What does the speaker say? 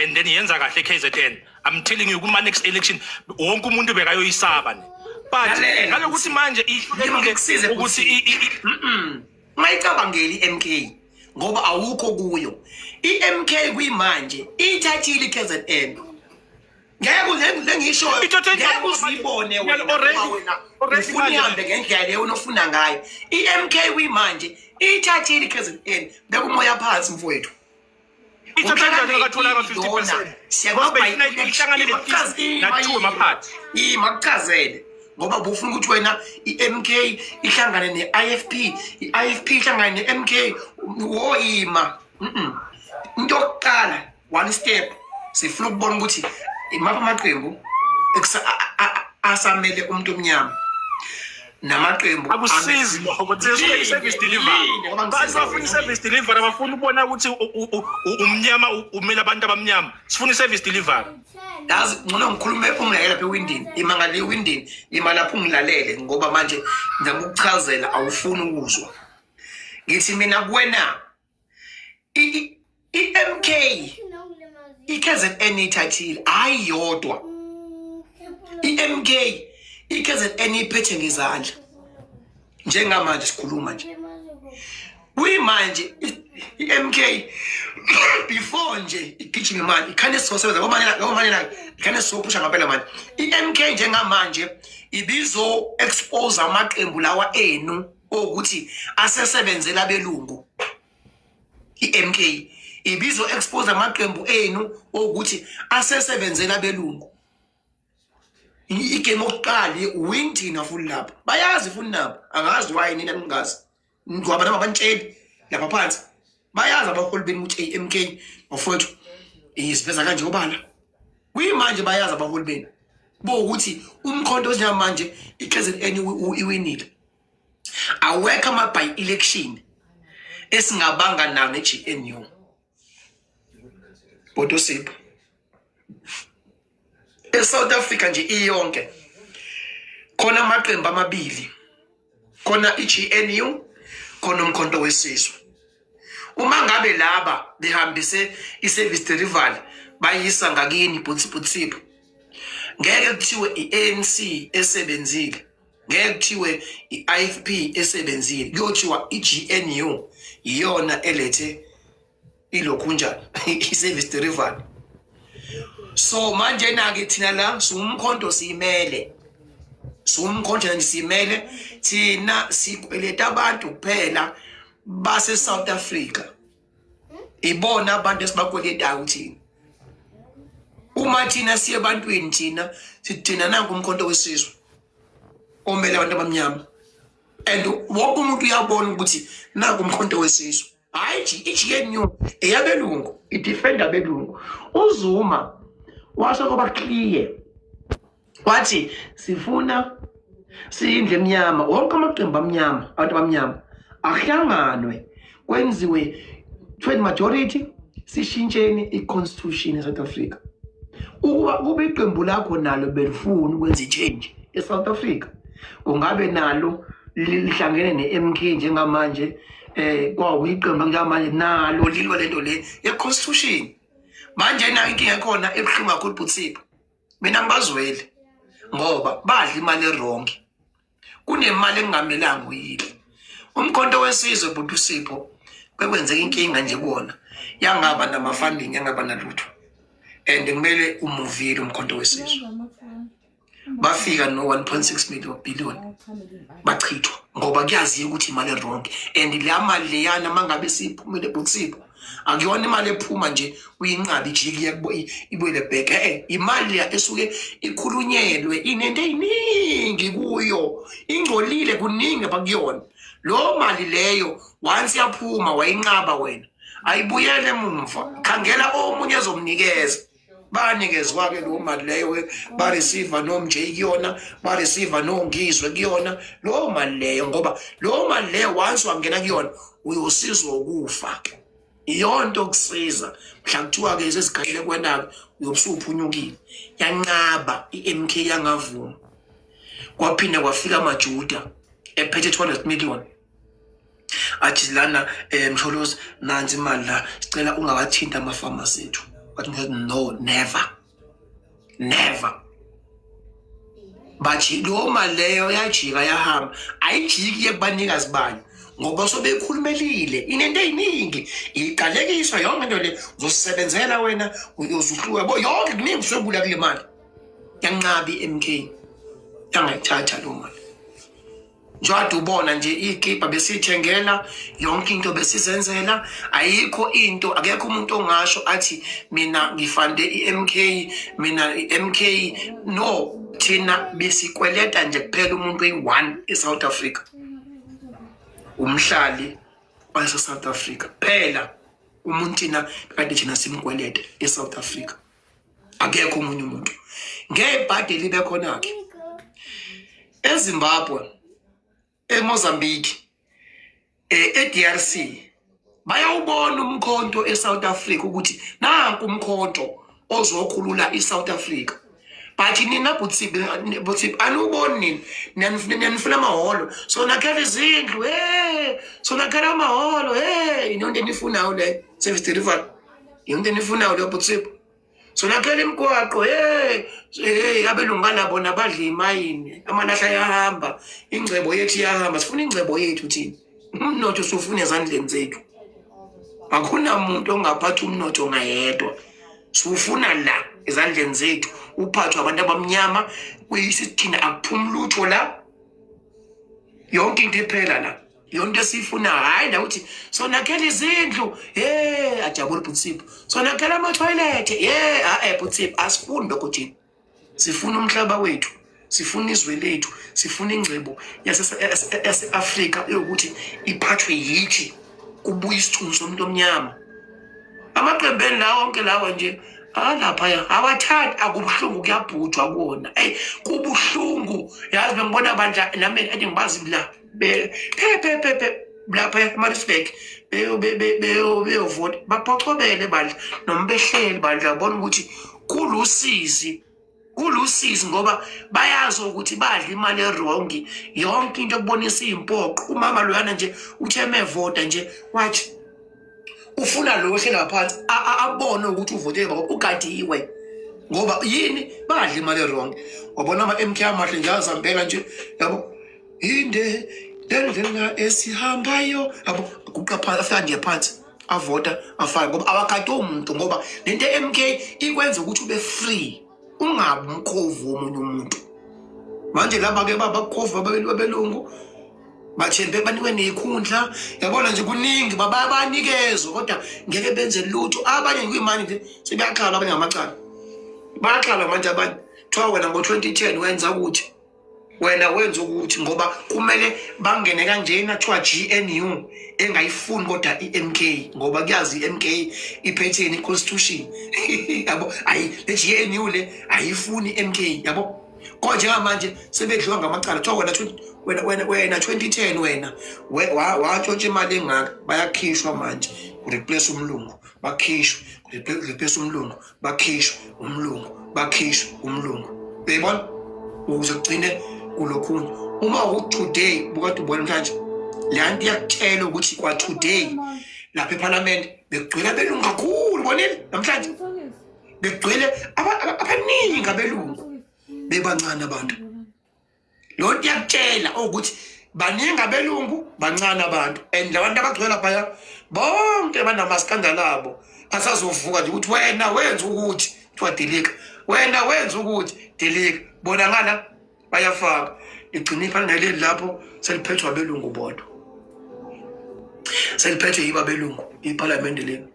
And then yenza kahle KZN. I'm telling you, kuma next election wonke umuntu bekayoyisaba ne, but Lalela. ngalokuthi manje ihlulekile Ngikusize. ukuthi Ungayicabangeli i-MK ngoba awukho kuyo. I-MK kuyimanje ithathile i-KZN. Ngeke lengishoyo Ithathe ngeke njani? uzibone wena ngoba wena Already ufuna manje. ihambe ngendlela leyo ofuna ngayo. I-MK kuyimanje ithathile i-KZN. Beka umoya phansi, mfowethu. Ithathe njani ngakatholanga 50%? Ngoba beyifuna ihlangane ne-na two amaphathi. Ima kuchazele, ngoba bufuna ukuthi wena i-MK ihlangane ne-IFP, i-IFP ihlangane ne-MK. Wo, ima. Into yokuqala, one step, sifuna ukubona ukuthi imaphi amaqembu asamele umuntu omnyama namaqembu Akusizi lokho, thina sifuna i-service delivery. Yini, ngoba Bantu ngisiza bafuna wena. i-service delivery, abafuna ukubona ukuthi umnyama umele abantu abamnyama. Sifuna i-service delivery. Yazi, ngcono ngikhulume ungilalele lapha ewindini. Ima ngale ewindini, ima lapho ungilalele, ngoba manje ngizama ukuchazela, awufuni ukuzwa. Ngithi mina kuwena, i-MK i-KZN ithathile, hayi yodwa. I-MK i-KZN iphethe ngezandla njengamanje sikhuluma nje. Kuyimanje i-MK, before nje igijime manje, ikhane sizosebenza ngoba manje la ikhane sizophusha ngempela. Manje i-MK njengamanje ibizo expose amaqembu lawa enu okuthi asesebenzela abelungu. I-MK ibizo expose amaqembu enu okuthi asesebenzela abelungu. Igame okuqala win thina futhi lapho bayazi futhi nabo. Angazi why nina ningazi, ngoba noma bantsheli lapha phansi bayazi abaholi benu ukuthi i-MK, bafowethu, isiveza kanje obala. Kuyimanje bayazi abaholi benu bo ukuthi uMkhonto njengamanje i-KZN iwinile. Awekho ama-by election esingabanga nawo ne-GNU, Botosipho. E-South Africa nje iyonke khona amaqembu amabili khona, i-GNU khona uMkhonto weSizwe. Uma ngabe laba behambise i-service delivery bayisa ngakini, bhutsiphutsipho, ngeke kuthiwe i-ANC esebenzile, ngeke kuthiwe i-IFP esebenzile, kuyothiwa i-GNU iyona elethe ilokhunjani, i-service delivery. So manje na-ke thina la siwuMkhonto, siyimele, siwuMkhonto nje, siyimele thina. Sikweleta abantu kuphela base-South Africa, ibona abantu esibakweletayo thina. Uma thina siye ebantwini, thina sithi thina nanku uMkhonto weSizwe omele abantu abamnyama, and wonke umuntu uyabona ukuthi nanku uMkhonto weSizwe. Hhayi i-GNU eyabelungu, idefenda abelungu. UZuma washo kwaba clear, wathi sifuna siyindlu emnyama, wonke amaqembu amnyama, abantu abamnyama ahlanganwe, kwenziwe 20 majority, sishintsheni i-constitution e-South Africa. Ukuba kube iqembu lakho nalo belifuna ukwenza i-change e-South Africa, kungabe nalo lihlangene ne-MK njengamanje. Kwakuyiqembu njengamanje nalo lilwa lento le ye-constitution. Manje nayo inkinga ekhona ebuhlungu kakhulu, Bhutsipho, mina ngibazwele ngoba badla imali e-wrong. Kunemali engamelanga uyile. UMkhonto weSizwe, bhuti uSipho, kwekwenzeka inkinga nje kuwona, yangaba nama-funding, yangaba nalutho, and kumele umuvile uMkhonto weSizwe. Bafika no-1.6 million billion, bachithwa ngoba kuyaziwa ukuthi imali e-wrong. And leya mali leyana, uma ngabe siyiphumile, bhutsipho, akuyona imali ephuma nje uyinqabe ijike ibuyele back. Imali leya esuke ikhulunyelwe, inento eyiningi kuyo, ingcolile, kuningi apha kuyona lo mali leyo. Once yaphuma, wayinqaba wena, ayibuyele emumva. Khangela omunye ezomnikeza. Banikezwa-ke leyo mali leyo, bareceive noMJ kuyona, bareceive noNgizwe kuyona leyo mali leyo, ngoba leyo mali leyo once wangena kuyona uyosizwa ukufa. Iyonto okusiza mhla kuthiwa-ke sesigalele kwena-ke, uyobe usuphunyukile. Yanqaba i-MK, yangavuma. Kwaphinda kwafika amaJuda ephethe 200 million, athi lana, Msholozi, nansi imali la, sicela ungabathinti amafama sethu. But no, never, never. Bathi leyo mali leyo yajika yahamba, ayijiki kubanikazi bayo ngoba sobekhulumelile inento eyiningi iqalekiswa yonke into le. Uzosebenzela wena, uyozuhluka bo yonke kuningi usebula kule mali. Yanqaba i-MK, yangayithatha leyo mali. Njengoba ubona nje ikipa besiyithengela yonke into besizenzela, ayikho into, akekho umuntu ongasho athi mina ngifande i-MK, mina i-MK. No, thina besikweleta nje kuphela umuntu oyi-one e-South Africa, umhlali wase-South Africa phela. Umuntu thina kade thina simkweleta e-South Africa, akekho omunye umuntu. Ngebhadi libe khona-ke eZimbabwe, eMozambique, e-DRC, bayawubona umkhonto eSouth Africa ukuthi nanku umkhonto ozokhulula iSouth Africa. But nina butsi butsi anuboni nina, nifuna amahholo, so nakhela izindlu, hey, so nakhela amahholo, hey, into enifunayo le service delivery, into enifunayo leyo butsi, so nakhela imigwaqo, hey, hey, abelungu ngalabo nabadla imayini, amalahla ayahamba, ingcebo yethu iyahamba. Sifuna ingcebo yethu thina, umnotho siwufuna ezandleni zethu. Akunamuntu ongaphatha umnotho ngayedwa, siwufuna la ezandleni zethu, uphathwe abantu abamnyama. Kuyisithina akuphumi lutho la, yonke into iphela la, yonke into esiyifunayo. Hhayi la ukuthi sonakhela izindlu, ye ajabule bhutsipho, sonakhela amathoyilethe, ye a-e bhutsipho, asifuni lokho thina. Sifuna umhlaba wethu, sifuna izwe lethu, sifuna ingcebo yase-Afrika yokuthi iphathwe yithi, kubuye isithunzi somuntu omnyama. Amaqembu lawa wonke lawa nje alaphaya awathandi, akubuhlungu, kuyabhujwa kuwona. Eyi, kubuhlungu yazi. Bengibona bandla nami ade ngibazi la pe pe pe pe lapha eMaritzburg beyovota, baphocobele bandla noma behleli bandla, bona ukuthi kulusizi, kulusizi ngoba bayazi ukuthi badla imali e-wrong. Yonke into ekubonisa iy'mpoqo. Umama loyana nje uthe mevota nje wathi ufuna lo ohlela phansi abone ukuthi uvotele ngoba ugadiwe. Ngoba yini? Badla imali e-wrong. Wabona ama-MK amahle nje azihambela nje, yabo, inde lendlela esihambayo, yabo, guqa phansi, afika nje phansi, avota, afake ngoba awagade umuntu. Ngoba lento MK ikwenza ukuthi ube free, ungabi umkhovu womunye umuntu. Manje laba-ke babakhovu babelungu, bathembe banikwe ney'khundla, yabona nje kuningi babanikezwe kodwa ngeke benze lutho. Abanye kuyimanje nje sebeyakhala, abanye ngamacala bayakhala manje. Abanye kuthiwa wena ngo-2010 wenza ukuthi, wena wenza ukuthi, ngoba kumele bangene kanjena. Kuthiwa GNU engayifuni kodwa i-MK, ngoba kuyazi i-MK iphetheni i-constitution, yabo. Ayi, le GNU le ayifuni i-MK, yabo. Kodwa njengamanje sebedliwa ngamacala, kuthiwa wena wena wena wena 2010 wena watshontsha imali engaka. Bayakhishwa manje, ku-replace umlungu, bakhishwe, ku-replace umlungu, bakhishwe umlungu, bakhishwe umlungu, uyayibona, ukuze kugcine kulokhunye. Uma u-today bukade ubona namhlanje le nto iyakutshela ukuthi kwa-today lapha ephalamende bekugcwele abelungu kakhulu. Bonile namhlanje bekugcwele abaningi abelungu, bebancane abantu. Lo nto iyakutshela ukuthi baningi abelungu, bancane abantu. And labantu abagcwele laphaya bonke banamaskandal abo, asazovuka nje ukuthi wena wenza ukuthi, kuthiwa dilika, wena wenza ukuthi dilika. Bona ngala bayafaka, igcina iphaneleli lapho seliphethwe abelungu bodwa, seliphethwe yibo abelungu iphalamende leli.